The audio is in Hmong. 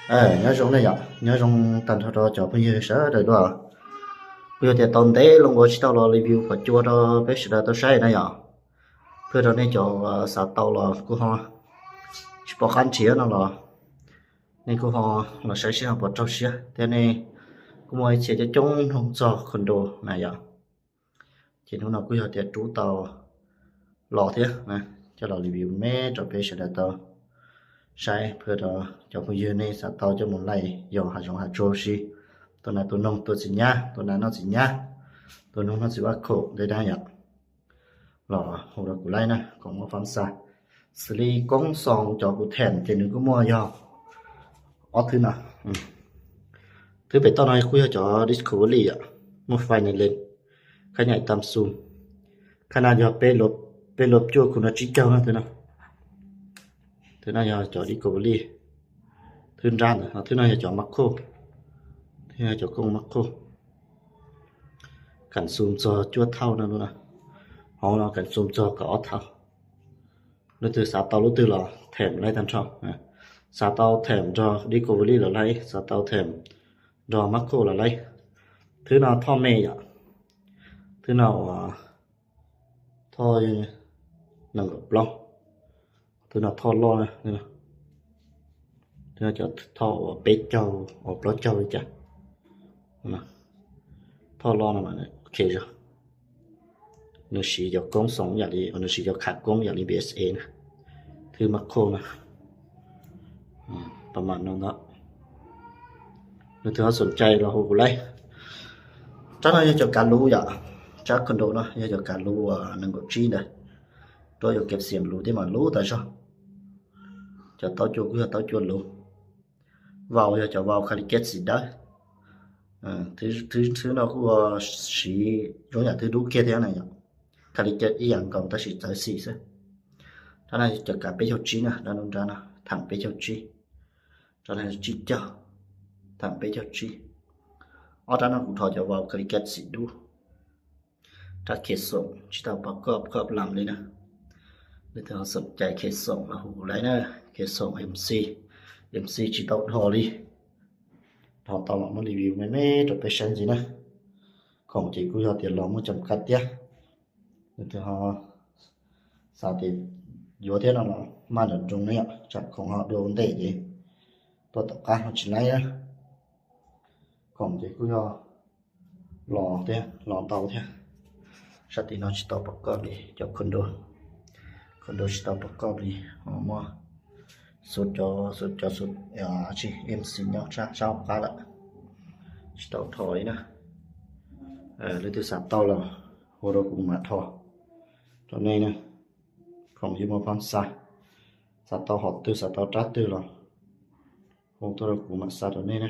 Nyob zoo nej yom, nyob zoo tag nrho rau cov phooj ywg sawv daws dua. Kuv yog tias tau ntev loo uas tsis tau los review phom cua rau peb sawv daws tau saib na yom. Pheej rau nej cov xav tau los kuj ho tsis pom qab nrhiav no los nej kuj ho los saib seb ho puas raug siab thiab. Nej kuj muaj ib txhia coob coob nug txog condo na yom. Ces hnub no kuj yog tias rub tau los thiab na, coj los review me rau peb sawv daws tau saib. Pheej rau cov phooj ywg nej xav tau coj mus laij yos hav zoov hav tsuag si, tua nas tua noog tua txiv nyab, tua nas noj txiv nyab, tua noog noj txiv vaj khaum ntej dab yom, los hu rau kuv laij na, koom muaj faab xa. Xws li koob xoo cov kuv them ces nws kuj muaj yog ob thwb no. Thwb pem toj no kuj yog cov Discovery yom, muaj Finelink, khab nyam tam xu. Khab no yog peb luab cuaj khu no tsib caug na thwb no. Thwb no yog cov Discovery thwb nrab ntawd, thwb no yog cov Macro, thwb no yog cov koob Macro. Kam xum txog cuaj thauj no lub no, hauv no kam xum txog kaum ob thauj. Leej twg xav tau lub twg los them laij tag nrho. Xav tau them nrog Discovery los laij, xav tau them nrog Macro los laij. Thwb no thoj me yom, thwb no uas thoj nees nkaum plaub, thwb no thoj loj na, thwb no cov thoj uas peb caug uas plaub caug li cas, thoj loj no mas ok zog. Nws siv cov koob xoo yam li, nws siv cov kham koob yam li B S A na, thwb Macro na. Tau mas no ntag, leej twg ho xoom cai los hu kuv laij. Rab no yog cov kav luv yom, rab condo no yog cov kav luv uas nees nkaum tsib ntawd, rau yuav kev xiam luv thiab mas luv tas zog. Cov taub cua kuj yog taub cua luv. Vau yog cov vau Calicat xim dawb. Thwb no kuj siv zoo yam thwb dub kiag thiab na yom. Calicat ib yam nkaus tab sis txawv xim xwb. Rab no cov kav peb caug tsib na, rab nruab nrab no tham peb caug tsib. Rab no tsib caug, tham peb caug tsib. Ob rab no kuv rho cov vau Calicat xim dub. Rab khe xoom tsis tau pov koj koj lam li na. Leej twg ho xoom cai khe xoom los hu kuv laij na, khe xoom M C, M C tsis tau dhos li. Dhos tau mam muab review me me rau peb saib ntxiv na. Khoom ces kuj yog tias los muaj cam kaj tiab. Leej twg ho xav tias yuav thiab no los maj nram nroog na yom, tsam khoom ho dua ua ntej ces tuaj tom qab ho tsis laib na. Khoom ces kuj yog los thiab, los ntau thiab. Sab tim no tsis tau pov koj li cov condo, condo tsis tau pov koj li. Muaj xu cov, xu cov, xu, tsis, M C nyob sab hauv qab lawm, tsis tau dhos li na. Leej twg xav tau los hu rau kuv mam dhos rau nej na. Khoom yeej muaj faab xa, xav tau hom twg xav tau rab twg los hu tuaj rau kuv mam xa rau nej na.